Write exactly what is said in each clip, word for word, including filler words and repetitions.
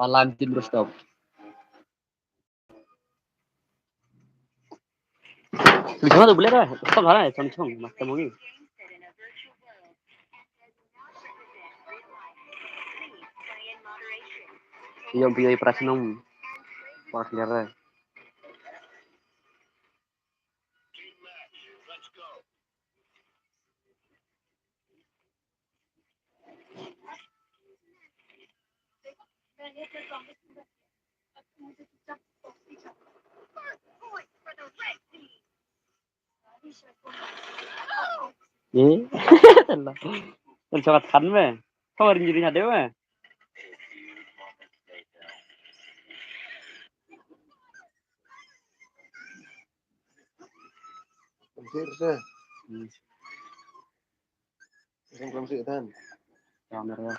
Alarm tim rooftop. Samsung tu boleh dah. Stop lah, Samsung. Macam ni. Yang punya perasaan. Wah, sejarah. Eh, telah. Kan sangat kan meh. Kau rindu rindu ada meh. Hampir dah. Hmm. Yang belum sih, Tan. Kamera.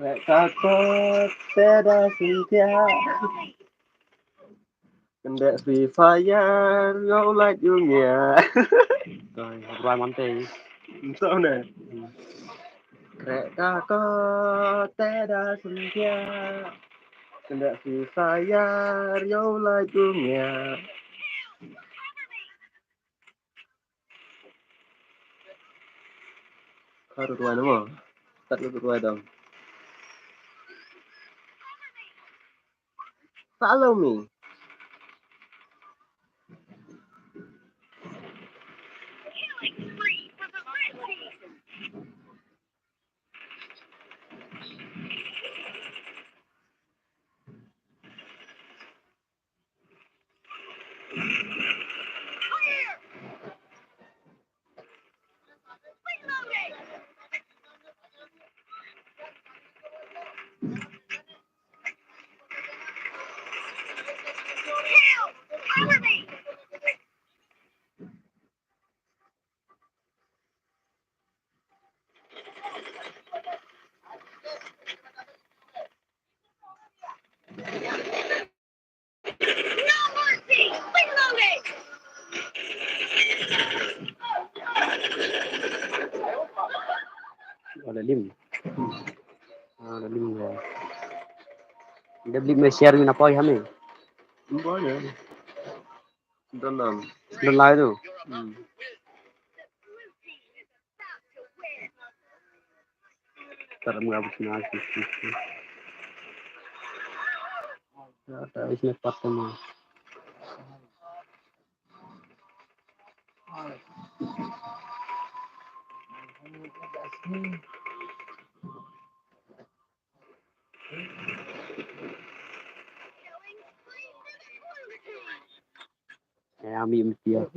Rek ka kot te da syntia. Kynde Free Fire yow lait ïa ngi. Doi, hap rwai man te. Nto ne. Rek ka kot te da syntia. Kynde Free Fire yow lait ïa ngi. Ka ruh ruh dang mo. Tat ruh ruh dang. Follow me. Wala lim. Ah, wala lim ya. Dia beli me share ni apa ya me? Boleh. Don nam. Don lai tu. Hmm. Tar mga bukna sisi. Tar isne pat ma. Ya, mi mtia.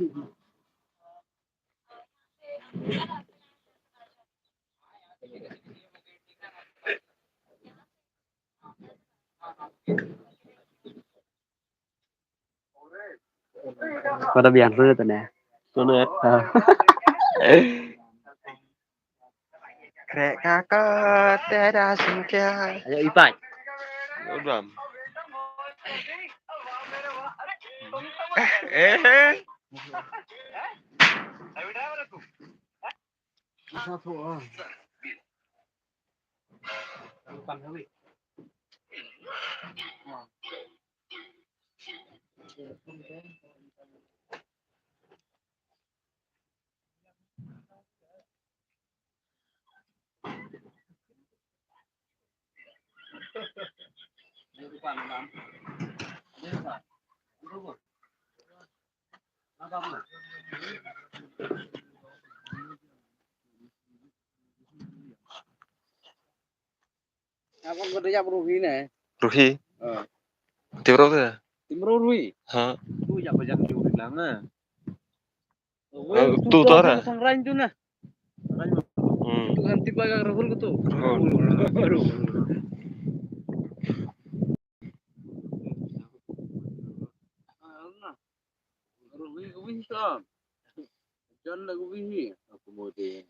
Pada biang tu tu ne. Tu ne. Ha. Krek kaka tiada singkir. Ayo, Ipai. Udah. Eh, eh. Abang kau dah jap ruhi ne? Ruhi? Ha. Timro tu? Timro ruhi? Ha. Tu jap jap ruhi lang na. Oh, tu tu dah. Sang rain tu na. Hmm. Tu kan tiba kan Rahul tu. Rahul. Baru. Ah, na. Ruhi, ruhi sa. Jan la ruhi. Aku mau dia.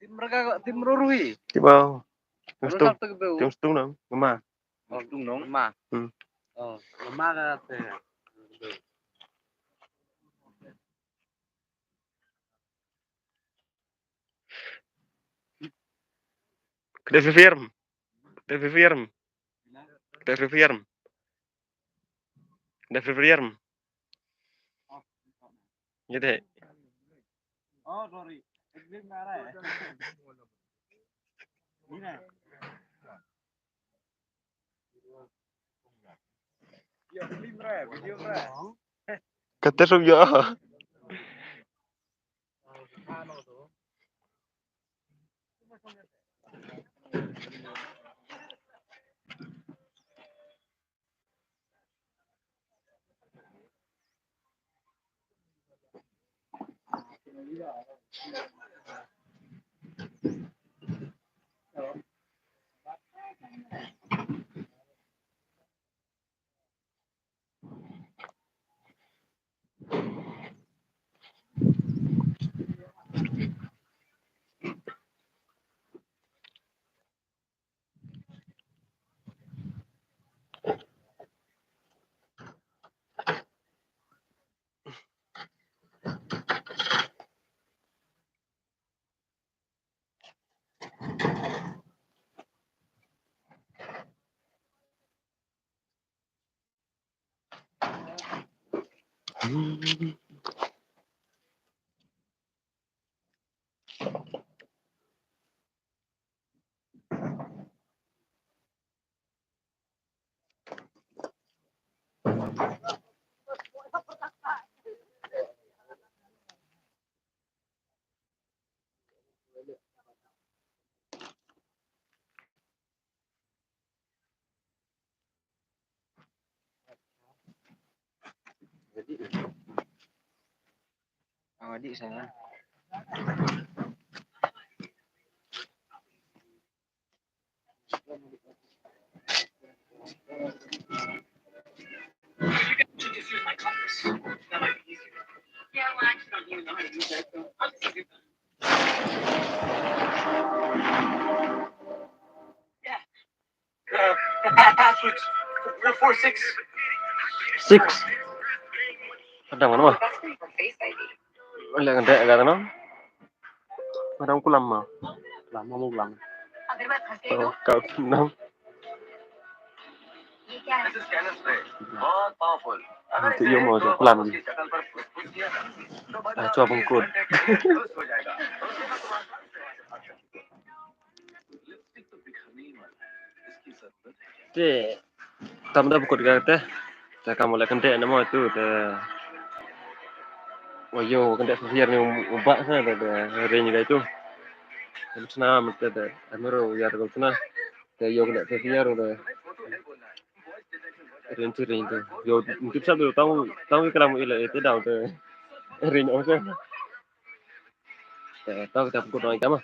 Tim raga, tim rurui. Tim au. Tim stung. Tim stung nang. Mama. Oh, stung nang. Mama. Hmm. Oh, mama ka te. Kede firm. Kede firm. Kede firm. Kede firm. Gitu. Oh, sorry. Ini. Kata sum ya. Adik saya. Six. Dang ano? Leh ngan deh ka ano? Padang kulam ma. Kulam ma, kulam. Oh, kau kulam. Itu yo mo kulam. Ah, cuba bengkut. Te tam da bukut ka te. Te kam leh kynde na mo tu te. Wa yo kynde fiar ni ba sa te ring ga tu. Te chna mete te amero yar ko chna. Te yo kynde fiar te. Ring tu ring tu. Yo tip sa tu tang tang kala mo ila te dau te. Ring o sa. Te tang te bukut no ikama.